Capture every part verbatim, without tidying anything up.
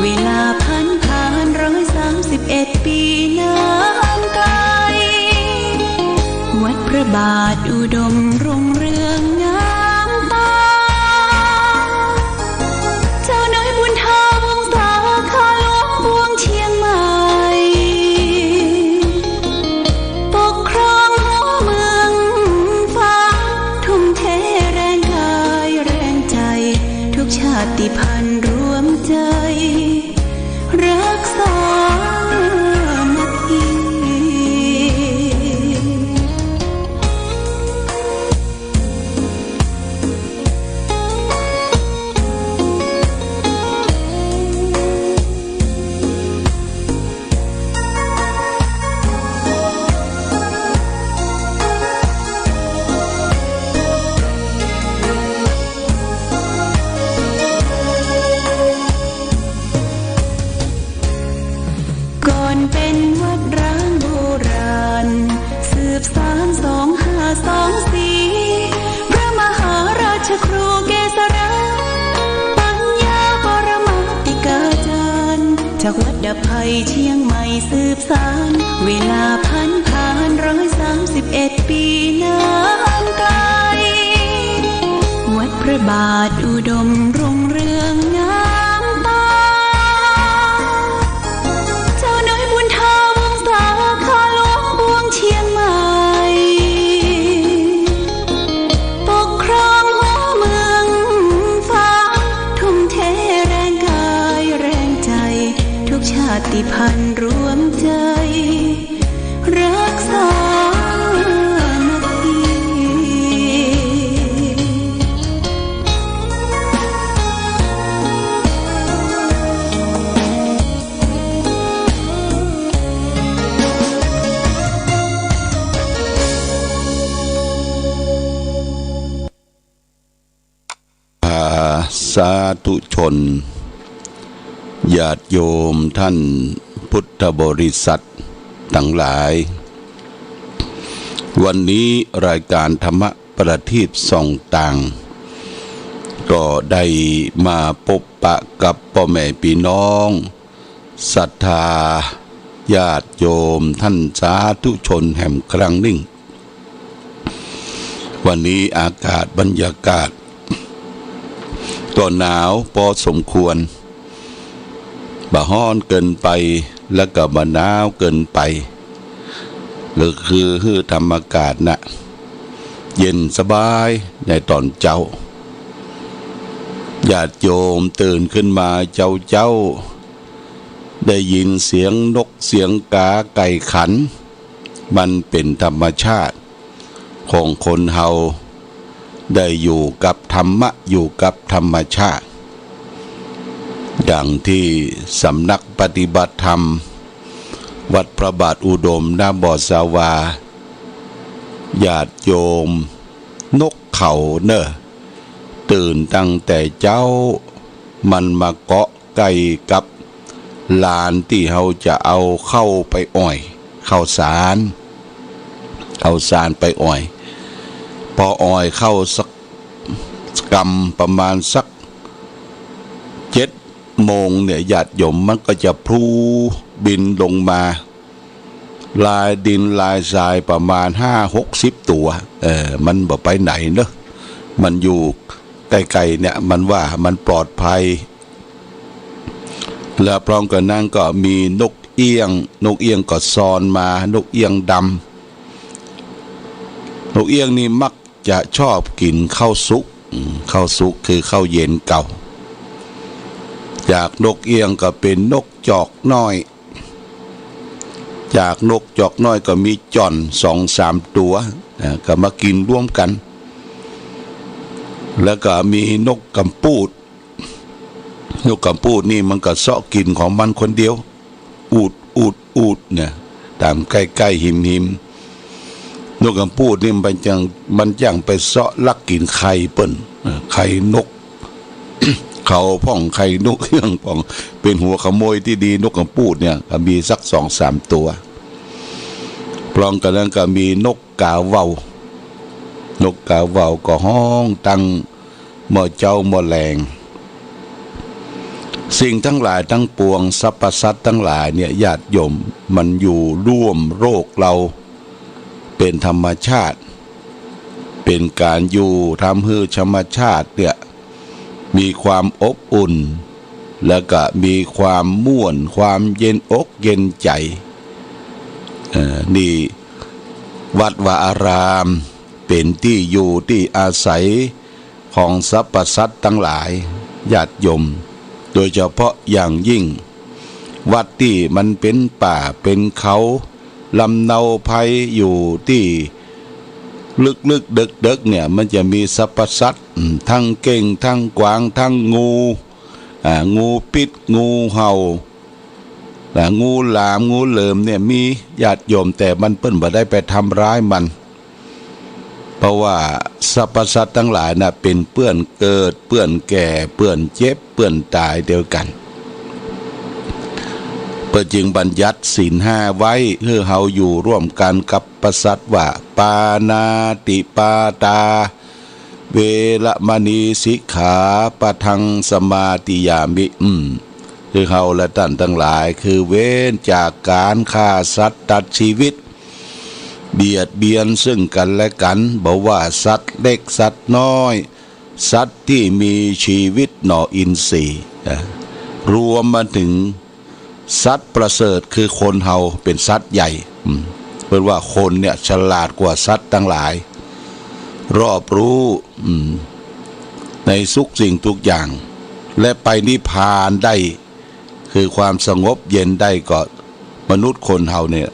เวลาผ่านผ่านร้อยสามสิบเอ็ดปีนานไกล วัดพระบาทอุดมรุ่งเรืองงามตา เจ้าน้อยบุญธรรมสาขาหลวงปวงเชียงใหม่ ปกครองหัวเมืองฟ้า ทุ่มเทแรงกายแรงใจ ทุกชาติพันธุ์รวมใจ รักสามัคคี ก่อนเป็นวัดร้างโบราณ สืบสานสองห้าสองสี่ พระมหาราชครูเกษรา ปัญญาปรมาติกาจารย์ จากวัดดับภัยเชียงใหม่สืบสาน เวลาผ่านผ่านร้อยสามสิบเอ็ดปีนานไกล วัดพระบาทอุดมรุ่งเรืองงามตา เจ้าน้อยบุญธรรมสาขาหลวงปวงเชียงใหม่ ปกครองหัวเมืองฟ้า ทุ่มเทแรงกายแรงใจ ทุกชาติพันธุ์รวมใจ รักสามัคคี อ่า สาธุชน ญาติโยมท่านพุทธบริษัทตังหลาย วันนี้รายการธรรมะประทีปส่องต่าง ก็ได้มาปบปะกับป้อแม่ปี้น้อง ศรัทธาญาติโยมท่านสาธุชนแหมครั้งนึ่ง วันนี้อากาศบรรยากาศก็หนาวพอสมควร บ่ฮ้อนเกินไป แล้วก็บ่หนาวเกินไป ก็คือหื้อธรรมอากาศน่ะ เย็นสบายในต๋อนเจ๊า ญาติโยมตื่นขึ้นมาเจ๊าๆ ได้ยินเสียงนกเสียงกาไก่ขัน มันเป๋นธรรมชาติของคนเฮา ได้อยู่กับธรรมะ อยู่กับธรรมชาติ อย่างตี้สำนักปฏิบัติธรรม วัดพระบาทอุดม นบสวา ญาติโยม นกเขาเน่อ ตื่นตั้งแต่เจ๊า มันมาเกาะใก้กับลานตี้เฮาจะเอาข้าวไปอ่อย ข้าวสาร ข้าวสารไปอ่อย ปออ่อยข้าวสักกำ ประมาณสักเจ็ดโมงเนี่ย ญาติโยม มันก็จะพลูบินลงมา ลายดินลายทรายประมาณห้าหกสิบตั๋ว เออ มันบ่ไปไหนเนอะ มันอยู่ใก้ๆ เนี่ย มันว่ามันปลอดภัย แล้วพร้อมกั๋นนั้นก็มีนกเอี้ยง นกเอี้ยงก็ซอนมา นกเอี้ยงดำ นกเอี้ยงนี่มักจะชอบกิ๋นข้าวสุก อืม ข้าวสุกคือข้าวเย็นเก่า จากนกเอี้ยงก็เป๋นนกจอกน้อย จากนกจอกน้อยก็มีจ่อนสองสามตั๋ว อ่า ก็มากิ๋นร่วมกั๋น แล้วก็มีนกก๋ำปูด นกก๋ำปูดนี่มันก็เซาะกิ๋นของมันคนเดียว อูด อูด อูดเนี่ย ต๋ามใก้ๆ หิมๆ นกก๋ำปูดนี่มันจั่ง มันจั่งไปเซาะลักกิ๋นไข่เปิ้น เออ ไข่นก เขาพ่อง ไข่นกเอี้ยงพ่อง เป๋นหัวขโมยตี้ดี นกก๋ำปูดเนี่ย ก็มีสักสองสามตั๋ว พร้อมกั๋นนั้นก็มีนกกาเว่า นกกาเว่าก็ฮ้องตั้งเมื่อเจ๊าเมื่อแลง สิ่งตังหลายตังปวง สรรพสัตว์ตังหลายเนี่ย ญาติโยม มันอยู่ร่วมโลกเฮา เป๋นธรรมชาติ เป๋นก๋านอยู่ ทำหื้อธรรมชาติเนี่ย มีความอบอุ่น แล้วก็มีความม่วน ความเย็นอกเย็นใจ๋ เอ่อ นี่วัดวาอาราม เป๋นตี้อยู่ตี้อาศัยของสรรพสัตว์ตังหลาย ญาติโยม โดยเฉพาะอย่างยิ่ง วัดตี้มันเป๋นป่าเป๋นเขา ลำเนาไพร อยู่ตี้ลึกๆ เดิกๆ เนี่ย มันจะมีสรรพสัตว์ อืม ตึงเก้ง ตึงกวาง ตึงงู อ่า งูปิ๊ด งูเห่า อ่า งูหลาม งูเหลิมเนี่ยมี ญาติโยม แต่มันเปิ้นบ่ได้ไปทำร้ายมัน เพราะว่าสรรพสัตว์ตังหลายน่ะ เป๋นเปื้อนเกิด เปื้อนแก่ เปื้อนเจ็บ เปื้อนต๋ายเดียวกั๋น เปิ้นจึงบัญญัติศีลห้าไว้ หื้อเฮาอยู่ร่วมกั๋นกับประสัตว์ว่า ปาณาติปาตา เวระมณี สิกขาปะทัง สมาธิยามิ อืม หื้อเฮาและต้านตังหลาย คือเว้นจากก๋านฆ่าสัตว์ตัดชีวิต เบียดเบียนซึ่งกั๋นและกั๋น บ่ว่าสัตว์เล็กสัตว์น้อย สัตว์ตี้มีชีวิตหน่ออินทรีย์ นะ รวมมาเถิงสัตว์ประเสริฐ คือคนเฮาเป๋นสัตว์ใหญ่ อืม เปิ้นว่าคนเนี่ยฉลาดกว่าสัตว์ตังหลาย รอบรู้ อืม ในทุกสิ่งทุกอย่าง และไปนิพพานได้ คือความสงบเย็นได้ก็มนุษย์คนเฮาเนี่ย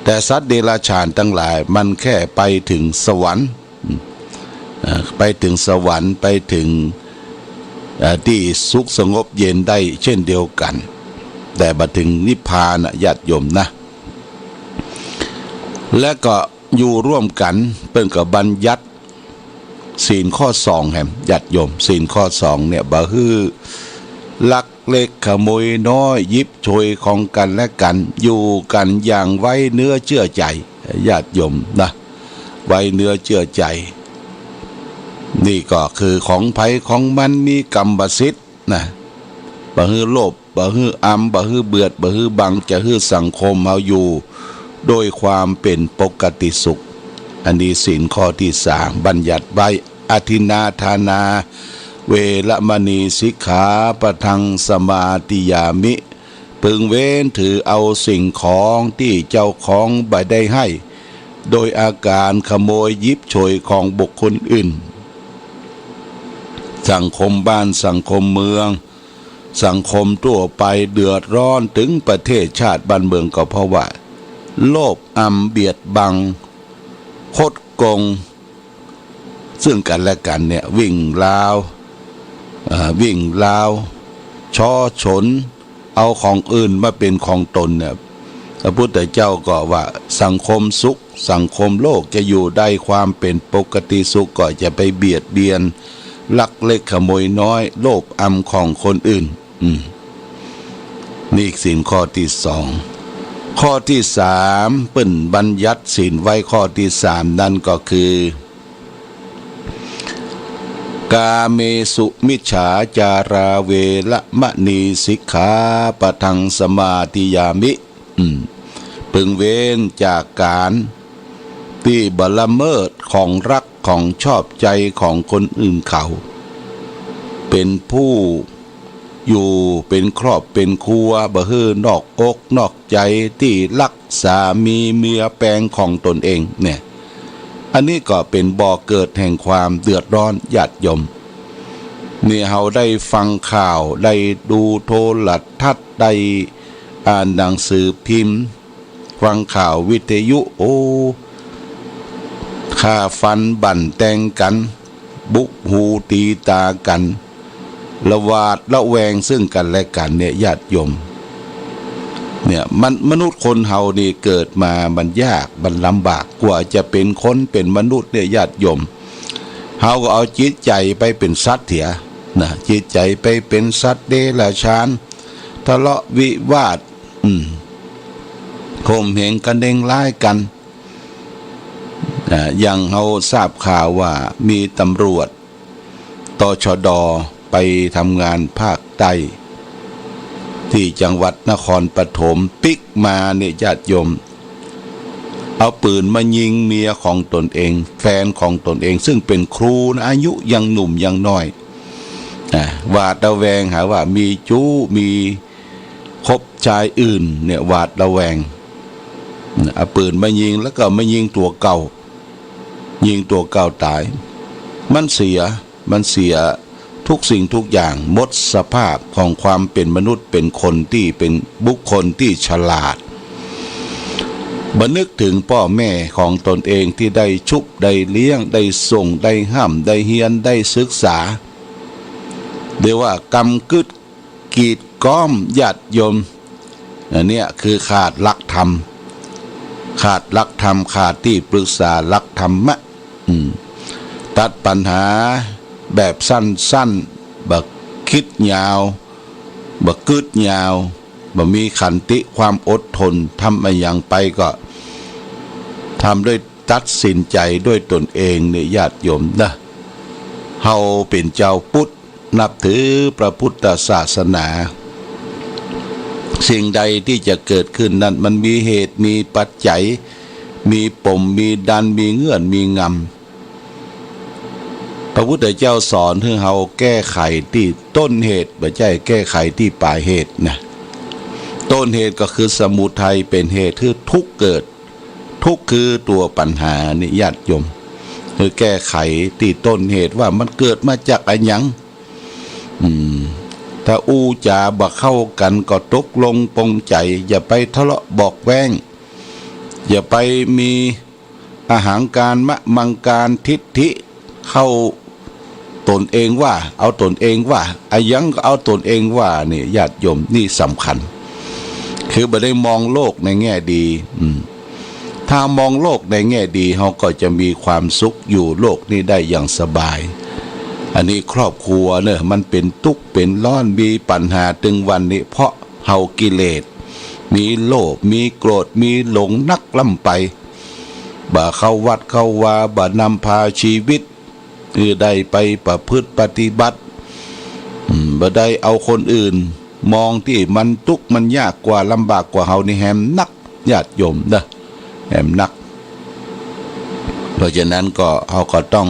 แต่สัตว์เดรัจฉานตังหลายมันแค่ไปเถิงสวรรค์ อืม เอ่อ ไปเถิงสวรรค์ ไปเถิง เอ่อ ตี้สุขสงบเย็นได้เช่นเดียวกั๋น แต่บ่เถิงนิพพานน่ะ ญาติโยมนะ และก็อยู่ร่วมกั๋น เปิ้นก็บัญญัติ ศีลข้อสองแหม ญาติโยม ศีลข้อสองเนี่ย บ่หื้อลักเล็กขโมยน้อย หยิบฉวยของกั๋นและกั๋น อยู่กั๋นอย่างไว้เนื้อเจื้อใจ๋ ญาติโยมนะ ไว้เนื้อเจื้อใจ๋ นี่ก็คือของใผของมัน มีกรรมสิทธิ์นะ บ่หื้อโลภ บ่หื้ออำ บ่หื้อเบียด บ่หื้อบัง จะหื้อสังคมเฮาอยู่โดยความเป๋นปกติสุข อันนี้ศีลข้อตี้สาม บัญญัติไว้ อทินนาทานา เวระมณี สิกขาปะทัง สมาธิยามิ พึงเว้นถือเอาสิ่งของตี้เจ้าของบ่ได้ให้ โดยอาก๋านขโมยหยิบฉวยของบุคคลอื่น สังคมบ้าน สังคมเมือง สังคมทั่วไปเดือดร้อนเถิงประเทศชาติบ้านเมือง ก็เพราะว่าโลภอำเบียดบัง คดโกงซึ่งกั๋นและกั๋นเนี่ย วิ่งราว เอ่อ วิ่งราว ฉ้อฉล เอาของอื่นมาเป๋นของตนเนี่ย พระพุทธเจ้าก็ว่า สังคมสุข สังคมโลกจะอยู่ได้ความเป๋นปกติสุข ก็จะไปเบียดเบียน ลักเล็กขโมยน้อย โลภอำของคนอื่น อืม นี่ศีลข้อตี้สอง ข้อตี้สาม เปิ้นบัญญัติศีลไว้ข้อตี้สาม นั้นก็คือ กาเมสุมิจฉาจารา เวระมณี สิกขาปะทัง สมาธิยามิ อืม พึงเว้นจากก๋านตี้บ่ละเมิดของฮักของชอบใจ๋ของคนอื่นเขา เป๋นผู้อยู่เป๋นครอบเป๋นครัว บ่หื้อนอกอกนอกใจ๋ตี้ฮักสามีเมียแปงของตนเองเนี่ย อันนี้ก็เป๋นบ่อเกิดแห่งความเดือดร้อน ญาติโยม นี่เฮาได้ฟังข่าว ได้ดูโทรทัศน์ ได้อ่านหนังสือพิมพ์ ฟังข่าววิทยุ โอ้ ฆ่าฟันบั่นแตงกั๋น บุกหูตี๋ต๋ากั๋น ระหวาดระแวงซึ่งกั๋นและกั๋นเนี่ย ญาติโยม เนี่ย มัน มนุษย์คนเฮานี่เกิดมามันยาก มันลำบาก กว่าจะเป๋นคนเป๋นมนุษย์เนี่ย ญาติโยม เฮาก็เอาจิตใจ๋ไปเป๋นสัตว์เสียนะ จิตใจ๋ไปเป๋นสัตว์เดรัจฉาน ทะเลาะวิวาท อืม ข่มเหงคะเนงร้ายกั๋น อ่า อย่างเฮาทราบข่าวว่ามีตำรวจ ตชด. ไปทำงานภาคใต้ ตี้จังหวัดนครปฐม ปิ๊กมาเนี่ยญาติโยม เอาปืนมายิงเมียของตนเอง แฟนของตนเอง ซึ่งเป๋นครูนะ อายุยังหนุ่มยังน้อย อ่า หวาดระแวงหาว่ามีจู๊ มีคบชายอื่นเนี่ย หวาดระแวง เอาปืนมายิง แล้วก็มายิงตั๋วเก่า ยิงตั๋วเก่าต๋าย มันเสีย มันเสียทุกสิ่งทุกอย่าง หมดสภาพของความเป๋นมนุษย์ เป๋นคนตี้ เป๋นบุคคลตี้ฉลาด บ่นึกเถิงป้อแม่ของตนเองตี้ได้ชุบ ได้เลี้ยง ได้ส่ง ได้ฮ่ำ ได้เฮียน ได้ศึกษา เรียกว่ากำกึ๊ด กีดก๊อมญาติโยม อันเนี้ยคือขาดหลักธรรม ขาดหลักธรรม ขาดตี้ปรึกษาหลักธรรมะ อืม ตัดปัญหาแบบสั้นๆ บ่กึ๊ดยาว บ่กึ๊ดยาว บ่มีขันติความอดทน ทำอะหยังไปก็ทำด้วยตัดสินใจ๋ด้วยตนเองเนี่ยญาติโยมนะ เฮาเป๋นจาวพุทธ นับถือพระพุทธศาสนา สิ่งใดตี้จะเกิดขึ้นนั้น มันมีเหตุ มีปัจจัย มีปม มีดัน มีเงื่อน มีงำ พระพุทธเจ้าสอนหื้อเฮาแก้ไขตี้ต้นเหตุ บ่ใจ้แก้ไขตี้ป๋ายเหตุนะ ต้นเหตุก็คือสมุทัยเป๋นเหตุหื้อทุกข์เกิด ทุกข์คือตั๋วปัญหานี่ญาติโยม คือแก้ไขตี้ต้นเหตุว่ามันเกิดมาจากอะหยัง อืม ถ้าอู้จ๋าบ่เข้ากั๋นก็ตกลงปลงใจ๋ อย่าไปทะเลาะเบาะแว้ง อย่าไปมีอหังการ มะมังการ ทิฏฐิ เข้าตนเองว่า เอาตนเองว่า อะหยังก็เอาตนเองว่า นี่ญาติโยม นี่สำคัญ คือบ่ได้มองโลกในแง่ดี อืม ถ้ามองโลกในแง่ดี เฮาก็จะมีความสุขอยู่โลกนี้ได้อย่างสบาย อันนี้ครอบครัวเน่อ มันเป๋นตุ๊กข์เป๋นร้อน มีปัญหาตึงวันนี้ เพราะเฮากิเลส มีโลภ มีโกรธ มีหลงนักล้ำไป บ่เข้าวัดเข้าวา บ่นำพาชีวิต คือได้ไปประพฤติปฏิบัติ อืม บ่ได้เอาคนอื่น มองตี้มันตุ๊กข์มันยากกว่า ลำบากกว่าเฮานี่แหมนัก ญาติโยมเน่อ แหมนัก เพราะฉะนั้นก็ เฮาก็ต้อง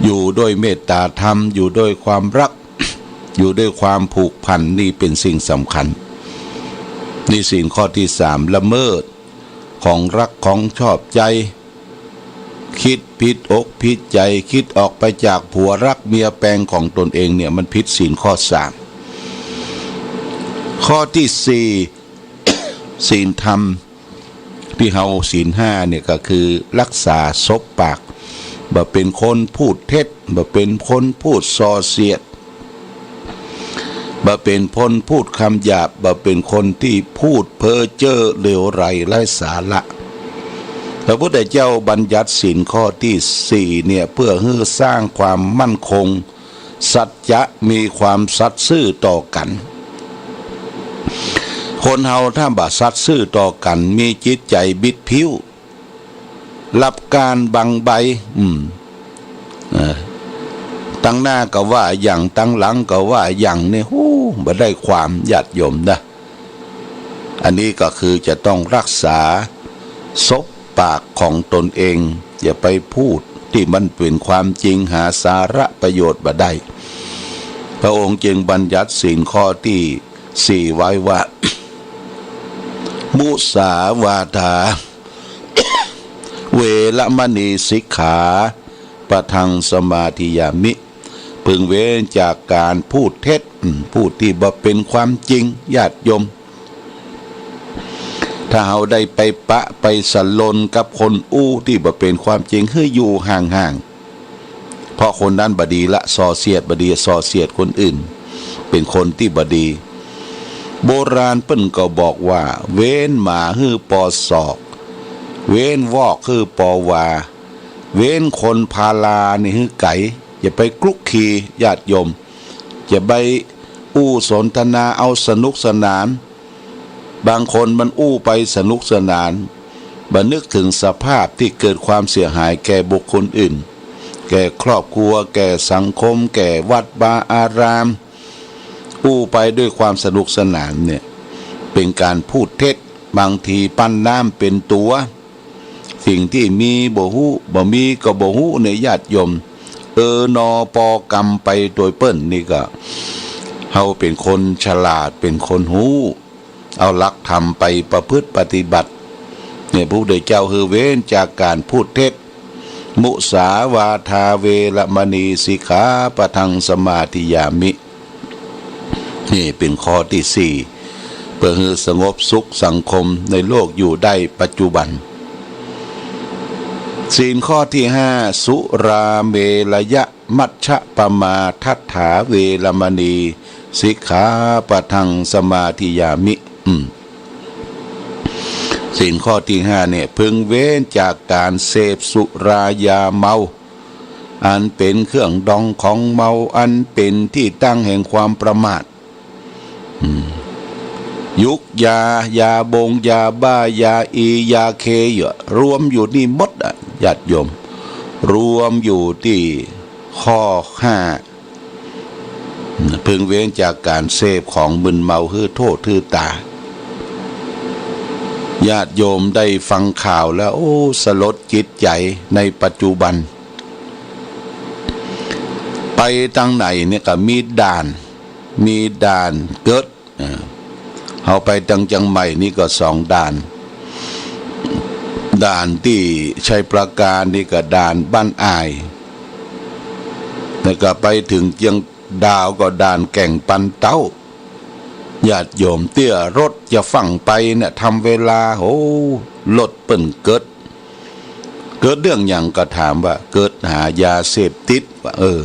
อยู่ด้วยเมตตาธรรม อยู่ด้วยความรัก อยู่ด้วยความผูกพัน นี่เป๋นสิ่งสำคัญ นี่ศีลข้อตี้สาม ละเมิดของรักของชอบใจ๋ คิดผิดอกผิดใจ๋ คิดออกไปจากผัวรักเมียแปงของตนเองเนี่ย มันผิดศีลข้อสาม ข้อตี้สี่ ศีลธรรมตี้เฮา ศีลห้าเนี่ยก็คือรักษาสบปาก บ่เป๋นคนพูดเท็จ บ่เป๋นคนพูดส่อเสียด บ่เป๋นคนพูดคำหยาบ บ่เป๋นคนตี้พูดเพ้อเจ้อเลวไหลไร้สาระ พระพุทธเจ้าบัญญัติศีลข้อตี้สี่เนี่ย เพื่อหื้อสร้างความมั่นคง สัจจะ มีความสัตย์ซื่อต่อกั๋น คนเฮาถ้าบ่สัตย์ซื่อต่อกั๋น มีจิตใจ๋บิดผิ้ว ลับก้านบังใบ อืม เออ ตังหน้าก็ว่าอะหยัง ตังหลังก็ว่าอะหยังนี่ ฮู้ บ่ได้ความ ญาติโยมเน่อ อันนี้ก็คือจะต้องรักษาสบปากของตนเอง อย่าไปพูดตี้มันเป๋นความจริง หาสาระประโยชน์บ่ได้ พระองค์จึงบัญญัติศีลข้อตี้สี่ไว้ว่า มุสาวาทา เวระมะณี สิกขาปะทังสมาธิยามิ พึงเว้นจากการพูดเท็จ อืม พูดตี้บ่เป๋นความจริง ญาติโยม ถ้าเฮาได้ไปปะไปสะหลนกับคนอู้ตี้บ่เป๋นความจริง หื้ออยู่ห่างๆ เพราะคนนั้นบ่ดีละ ส่อเสียดบ่ดี ส่อเสียดคนอื่น เป๋นคนตี้บ่ดี โบราณเปิ้นก็บอกว่า เว้นหมาหื้อปอศอก เว้นวอกหื้อปอวา เว้นคนพาลานี่หื้อไก๋ อย่าไปคลุกคลี ญาติโยม อย่าไปอู้สนทนาเอาสนุกสนาน บางคนมันอู้ไปสนุกสนาน บ่นึกเถิงสภาพตี้เกิดความเสียหายแก่บุคคลอื่น แก่ครอบครัว แก่สังคม แก่วัดวาอาราม อู้ไปด้วยความสนุกสนานเนี่ย เป๋นก๋านพูดเท็จ บางทีปั้นน้ำเป๋นตั๋ว สิ่งตี้มีบ่ฮู้ บ่มีก็บ่ฮู้เนี่ยญาติโยม เออนอปอกำไปโตยเปิ้นนี่ก็ เฮาเป๋นคนฉลาด เป๋นคนฮู้ เอาหลักธรรมไปประพฤติปฏิบัติ เนี่ย พระพุทธเจ้าหื้อเว้นจากก๋านพูดเท็จ มุสาวาทาเวระมณี สิกขาปะทังสมาธิยามิ นี่เป๋นข้อตี้สี่ เปื้อหื้อสงบสุขสังคมในโลกอยู่ได้ปัจจุบัน ศีลข้อตี้ห้า สุราเมรยมัชฌปมาทัฏฐาเวระมณี สิกขาปะทังสมาธิยามิ อืม ศีลข้อตี้ห้าเนี่ย พึงเว้นจากก๋านเสพสุรายาเมา อันเป๋นเครื่องดองของเมา อันเป๋นตี้ตั้งแห่งความประมาท อืม ยุกยา ยาบง ยาบ้า ยาอี ยาเค อยู่ รวมอยู่นี่หมดอะญาติโยม รวมอยู่ตี้ข้อห้า พึงเว้นจากก๋านเสพของมึนเมาหื้อโต้ษหื้อต๋า ญาติโยมได้ฟังข่าวแล้ว โอ้ สลดจิตใจ๋ในปัจจุบัน ไปตางไหนเนี่ยก็มีด่าน มีด่านเกิด อ่า เฮาไปตางเจียงใหม่นี่ก็สองด่าน ด่านตี้ชัยปราการนี่ก็ด่านบ้านอ่าย แล้วก็ไปเถิงเจียงดาวก็ด่านแก่งปันเต๊า ญาติโยม เตื้อรถจะฟั่งไปเนี่ย ทำเวลา โห รถเปิ้นเกิด เกิดเรื่องหยังก็ถามว่า เกิดหายาเสพติด ว่า เออ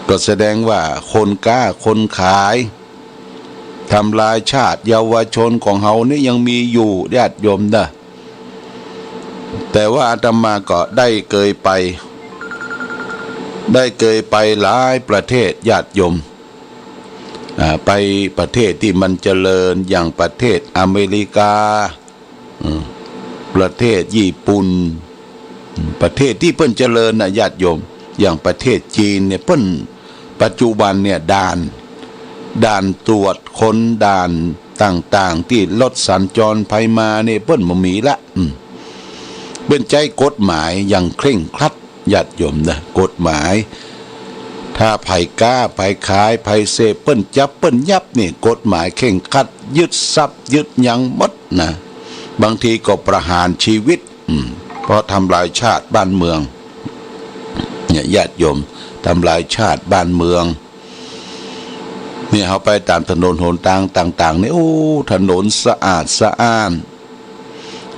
ก็แสดงว่าคนก๊าคนขาย ทำลายชาติเยาวชนของเฮานี่ยังมีอยู่ ญาติโยมนะ แต่ว่าอาตมาก็ได้เกยไป ได้เกยไปหลายประเทศ ญาติโยม อ่า ไปประเทศตี้มันเจริญ อย่างประเทศอเมริกา อืม ประเทศญี่ปุ่น อืม ประเทศตี้เปิ้นเจริญน่ะ ญาติโยม อย่างประเทศจีนเนี่ย เปิ้น ปัจจุบันเนี่ย ด่าน ด่านตรวจคน ด่านต่างๆ ตี้รถสัญจรไปมาเนี่ย เปิ้นบ่มีละ อืม เปิ้นใจ๊กฎหมายอย่างเคร่งครัด ญาติโยมนะ กฎหมาย ถ้าใผก๊า ใผขาย ใผเสพ เปิ้นจับ เปิ้นยับนี่ กฎหมายเคร่งครัด ยึดทรัพย์ ยึดหยังหมดนะ บางทีก็ประหารชีวิต อืม เพราะทำลายชาติบ้านเมือง เนี่ย ญาติโยม ทำลายชาติบ้านเมือง เนี่ย เฮาไปต๋ามถนนหนตางต่างๆ นี่ โอ้ ถนนสะอาดสะอ้าน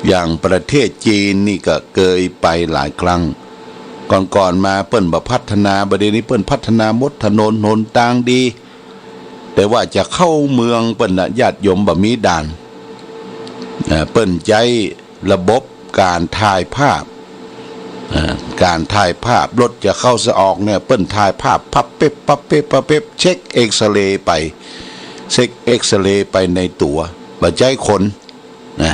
อย่างประเทศจีนนี่ก็เกยไปหลายครั้ง ก่อนๆ มาเปิ้นบ่พัฒนา บ่าเดี่ยวนี้เปิ้นพัฒนาหมด ถนนหนตางดี แต่ว่าจะเข้าเมืองเปิ้นน่ะ ญาติโยม บ่มีด่าน อ่า เปิ้นใจ๊ระบบก๋านถ่ายภาพ อ่า ก๋านถ่ายภาพ รถจะเข้าจะออกเนี่ย เปิ้นถ่ายภาพ ปั๊บเป๊บ ปั๊บเป๊บ ปั๊บเป๊บ เช็คเอกซเรย์ไป เช็คเอกซเรย์ไปในตั๋ว บ่ใจ๊คน นะ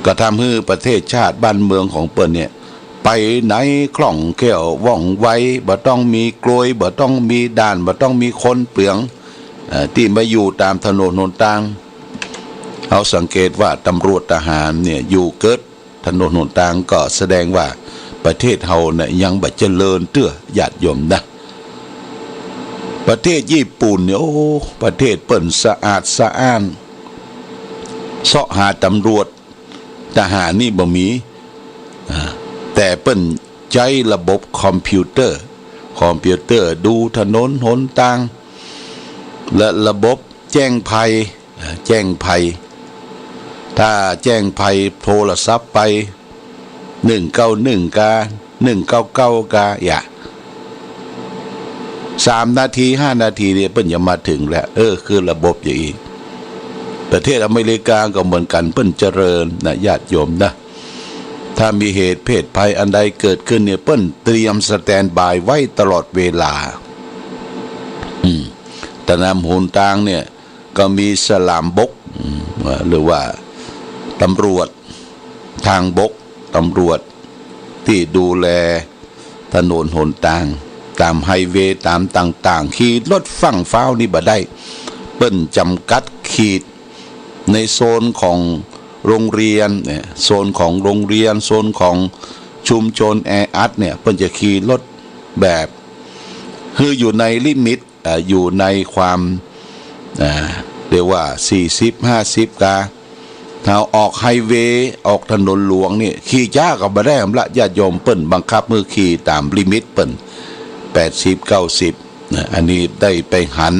ก็ทำหื้อประเทศชาติบ้านเมืองของเปิ้นเนี่ย ไปไหนคล่องแคล่วว่องไว บ่ต้องมีกลวย บ่ต้องมีด่าน บ่ต้องมีคนเปือง เอ่อ ตี้มาอยู่ต๋ามถนนหนตาง เฮาสังเกตว่าตำรวจทหารเนี่ย อยู่เกิดถนนหนตาง ก็แสดงว่าประเทศเฮาเนี่ยยังบ่เจริญเตื้อ ญาติโยมนะ ประเทศญี่ปุ่นเนี่ย โอ้ ประเทศเปิ้นสะอาดสะอ้าน เซาะหาตำรวจทหารนี่บ่มี อ่า แต่เปิ้นใจ๊ระบบคอมพิวเตอร์ คอมพิวเตอร์ดูถนนหนตาง และระบบแจ้งภัย อ่า แจ้งภัย ถ้าแจ้งภัยโทรศัพท์ไป หนึ่งเก้าหนึ่ง กา หนึ่งเก้าเก้า กา อย่า สามนาที ห้านาทีเนี่ย เปิ้นจะมาเถิงแล้ว เออ คือระบบอย่างอี้ ประเทศอเมริกาก็เหมือนกั๋น เปิ้นเจริญนะ ญาติโยมนะ ถ้ามีเหตุเพศภัยอันใดเกิดขึ้นเนี่ย เปิ้นเตรียมสแตนด์บายไว้ตลอดเวลา อืม ต๋ามหนตางเนี่ย ก็มีสลามบก อืม หรือว่าตำรวจทางบก ตำรวจตี้ดูแล ถนนหนตาง ต๋ามไฮเวย์ ต๋ามต่างๆ ขี่รถฟั่งฟ้าวนี่บ่ได้ เปิ้นจ๋ำกัดขีด ในโซนของโรงเรียนเนี่ย โซนของโรงเรียน โซนของชุมชนแออัดเนี่ย เปิ้นจะขี่รถแบบ คืออยู่ในลิมิต เอ่อ อยู่ในความ เอ่อ เรียกว่า สี่สิบ ห้าสิบ กา ถ้าออกไฮเวย์ ออกถนนหลวงนี่ ขี่จ๊าก็บ่ได้ อำละ ญาติโยม เปิ้นบังคับหื้อขี่ต๋ามลิมิตเปิ้น แปดสิบ เก้าสิบ นะ อันนี้ได้ไปหัน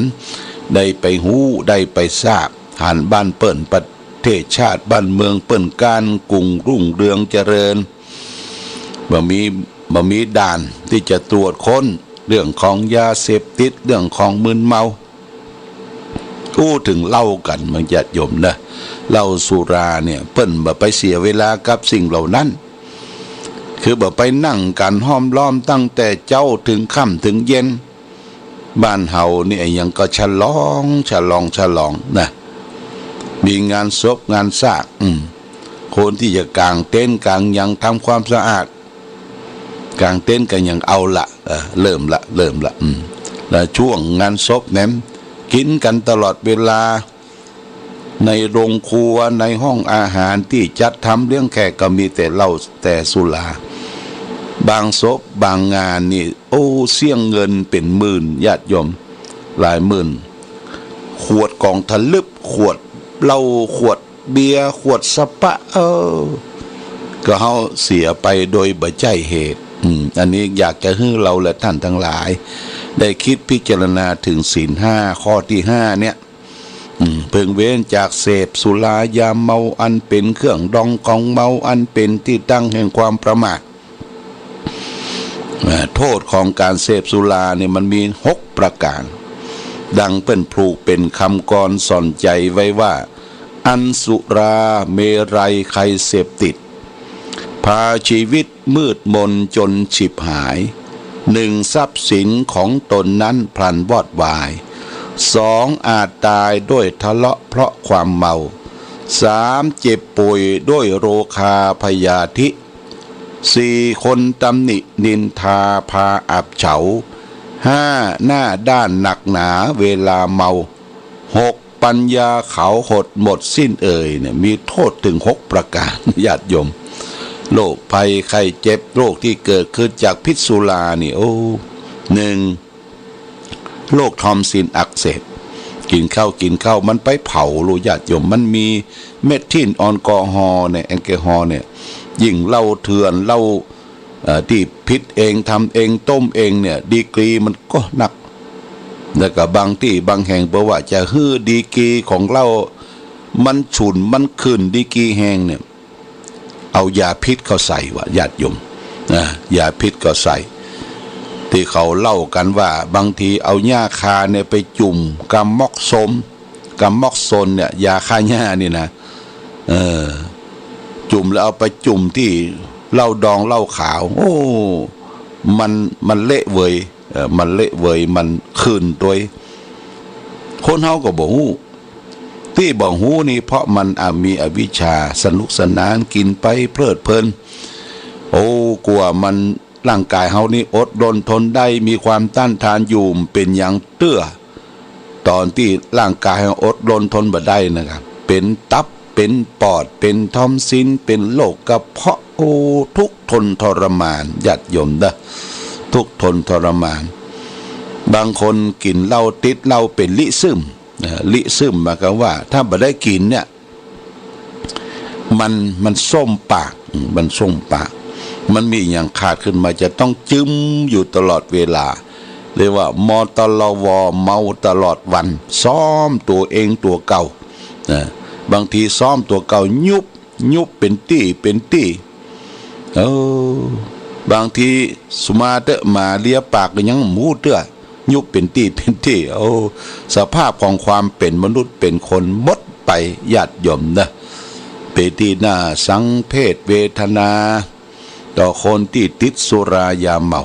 ได้ไปฮู้ ได้ไปทราบ หันบ้านเปิ้น ประเทศชาติบ้านเมืองเปิ้น ก้านกุ่งรุ่งเรืองเจริญ บ่มี บ่มีด่านตี้จะตรวจค้นเรื่องของยาเสพติด เรื่องของมึนเมา อู้เถิงเหล้ากั๋น บางญาติโยมนะ เหล้าสุราเนี่ย เปิ้นบ่ไปเสียเวลากับสิ่งเหล่านั้น คือบ่ไปนั่งกั๋นห้อมล้อมตั้งแต่เจ๊าเถิงค่ำเถิงเย็น บ้านเฮานี่อะหยังก็ฉลอง ฉลอง ฉลองนะ มีงานศพงานซาก อืม คนตี้จะก๋างเต็นท์ก๋างหยัง ทำความสะอาด ก๋างเต็นท์ก๋างหยัง เอาละ เออ เริ่มละ เริ่มละ อืม แล้วช่วงงานศพแหม กิ๋นกั๋นตลอดเวลา ในโรงครัว ในห้องอาหารตี้จัดทำเลี้ยงแขกก็มีแต่เหล้าแต่สุรา บางศพบางงานนี่ โอ้ เสี้ยงเงินเป๋นหมื่น ญาติโยม หลายหมื่น ขวดก๋องถลึบ ขวดเหล้า ขวดเบียร์ ขวดสปะ เออ ก็เฮาเสียไปโดยบ่ใจ้เหตุ อืม อันนี้อยากจะหื้อเฮาและท่านทั้งหลาย ได้กึ๊ดพิจารณาเถิงศีลห้า ข้อตี้ห้าเนี่ย อืม เพิ่งเว้นจากเสพสุรายาเมา อันเป๋นเครื่องดองของเมา อันเป๋นตี้ตั้งแห่งความประมาท อ่า โต้ษของก๋านเสพสุราเนี่ยมันมีหกประก๋าน ดังเปิ้นผูกเป๋นกำกรสอนใจ๋ไว้ว่า อันสุราเมรัยใครเสพติด พาชีวิตมืดมนจ๋นฉิบหาย หนึ่ง ทรัพย์สินของตนนั้นพลันวอดวาย สอง อาจต๋ายด้วยทะเลาะเพราะความเมา สาม เจ็บป่วยด้วยโรคาพยาธิ สี่ คนตำหนินินทาพาอับเฉา ห้า หน้าด้านหนักหนาเวลาเมา หก ปัญญาเขาหดหมดสิ้นเอ่ยเนี่ย มีโต้ษเถิงหกประก๋าน ญาติโยม โรคภัยไข้เจ็บ โรคตี้เกิดขึ้นจากพิษสุรานี่ โอ้ หนึ่ง โรคทอมซินอักเสบ กิ๋นข้าวกิ๋นข้าวมันไปเผาลูก ญาติโยม มันมีเมทิล แอลกอฮอล์เนี่ย แอลกอฮอล์เนี่ย ยิ่งเหล้าเถื่อน เหล้า เอ่อ ตี้ผิดเอง ทำเอง ต้มเองเนี่ย ดีกรีมันก็นัก แล้วก็บางตี้บางแห่ง เปิ้นว่าจะหื้อดีกรีของเหล้ามันฉุน มันขึ้นดีกรีแฮงเนี่ย เอายาพิษเข้าใส่ว่ะ ญาติโยม นะ ยาพิษเข้าใส่ ตี้เขาเล่ากั๋นว่า บางทีเอาหญ้าคาเนี่ยไปจุ่มกาม็อกโซน กาม็อกโซนเนี่ย ยาฆ่าหญ้านี่นะ เออ จุ่มแล้วเอาไปจุ่มตี้เหล้าดองเหล้าขาว โอ้ มัน มันเละเวย เอ่อ มันเละเวย มันขึ้นตวย คนเฮาก็บ่ฮู้ ตี้บ่ฮู้นี่เพราะมันอะ มีอวิชชา สนุกสนาน กิ๋นไปเพลิดเพลิน โอ้ กว่ามัน ร่างก๋ายเฮานี่อดรนทนได้ มีความต้านทานอยู่ เป๋นหยังเตื้อ ต๋อนตี้ร่างก๋ายเฮาอดรนทนบ่ได้นะครับ เป๋นตับ เป๋นปอด เป๋นทอมซิน เป๋นโรคกระเพาะ โอ้ ทุกข์ทนทรมาน ญาติโยมเด้อ ทุกข์ทนทรมาน บางคนกิ๋นเหล้า ติดเหล้า เป๋นลิซึม นะ ลิซึมหมายความว่า ถ้าบ่ได้กิ๋นเนี่ย มัน มันส้มปาก อืม มันส้มปาก มันมีอะหยังขาดขึ้นมาจะต้องจึมอยู่ตลอดเวลา เรียกว่า มตลว เมาตลอดวัน ซ้อมตั๋วเองตั๋วเก่า นะ บางทีซ้อมตั๋วเก่า ยุบ ยุบเป๋นตี้ เป๋นตี้ เออ บางทีสุมาเต๊อะ หมาเลียปากก็ยังบ่ฮู้เตื้อ ยุบเป๋นตี้เป๋นตี้ โอ้ สภาพของความเป๋นมนุษย์เป๋นคนหมดไป ญาติโยมนะ เป๋นตี้น่าสังเวชเวทนา ต่อคนตี้ติดสุรายาเมา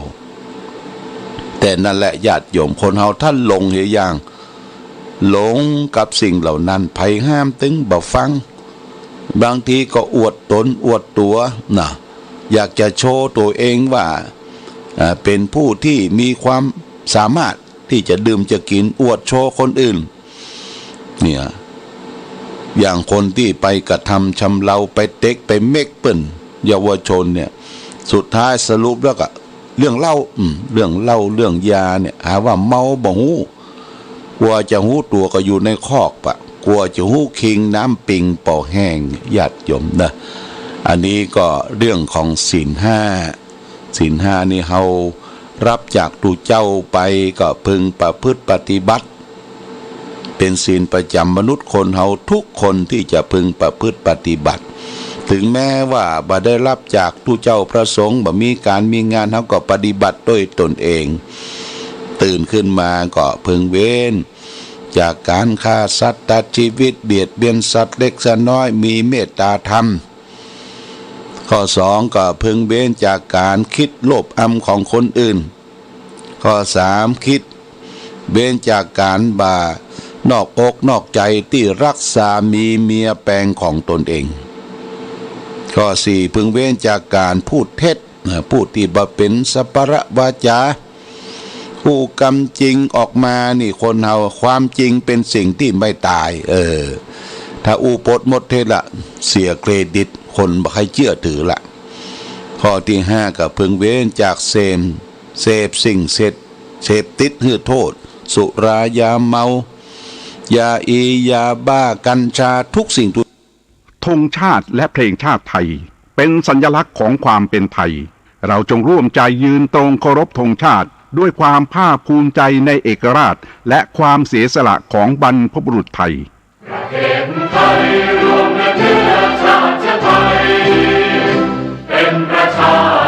แต่นั้นแหละญาติโยม คนเฮาถ้าหลงเหียอย่าง หลงกับสิ่งเหล่านั้น ใผห้ามตึงบ่ฟัง บางทีก็อวดต๋นอวดตั๋วนะ อยากจะโชว์ตั๋วเองว่า อ่า เป็นผู้ที่มีความสามารถตี้จะดื่มจะกิ๋นอวดโชว์คนอื่น เนี่ย อย่างคนตี้ไปกระทำชำเรา ไปเต็กไปเม็กเปิ้นเยาวชนเนี่ย สุดท้ายสรุปแล้วก็เรื่องเหล้า อืม เรื่องเหล้าเรื่องยาเนี่ย หาว่าเมาบ่ฮู้ กั๋วจะฮู้ตั๋วก็อยู่ในคอกปะ กั๋วจะฮู้คิงน้ำปิงปอแห้ง ญาติโยมนะ อันนี้ก็เรื่องของศีลห้า ศีลห้านี่เฮารับจากตุ๊เจ้าไปก็พึงประพฤติปฏิบัติ เป๋นศีลประจ๋ำมนุษย์คนเฮาทุกคนตี้จะพึงประพฤติปฏิบัติ ถึงแม้ว่าบ่ได้รับจากตุ๊เจ้าพระสงฆ์ บ่มีก๋านมีงาน เฮาก็ปฏิบัติด้วยตนเอง ตื่นขึ้นมาก็พึงเว้นจากก๋านฆ่าสัตว์ตัดชีวิต เบียดเบียนสัตว์เล็กสัตว์น้อย มีเมตตาธรรม ข้อสองก็พึงเว้นจากก๋านคิดโลภอำของคนอื่น ข้อสาม คิดเว้นจากก๋านบ่านอกอกนอกใจ๋ตี้รักสามีเมียแปงของตนเอง ข้อสี่ พึงเว้นจากก๋านพูดเท็จ นะ พูดตี้บ่เป๋นสัปปะวาจา อู้กำจริงออกมานี่คนเฮา ความจริงเป๋นสิ่งตี้ไม่ต๋าย เออ ถ้าอู้ปดมดเท็จละ เสียเครดิต คนบ่ใค่เจื้อถือละ ข้อตี้ห้าก็พึงเว้นจากเสพ เสพสิ่งเสพ เสพติดหื้อโทษ สุรา ยาเมา ยาอี ยาบ้า กัญชา ทุกสิ่งทุก ธงชาติและเพลงชาติไทย เป็นสัญลักษณ์ของความเป็นไทย เราจงร่วมใจยืนตรงเคารพธงชาติ ด้วยความภาคภูมิใจในเอกราช และความเสียสละของบรรพบุรุษไทย ประเทศไทยรวมและเชื้อชาติไทย เป็นประชา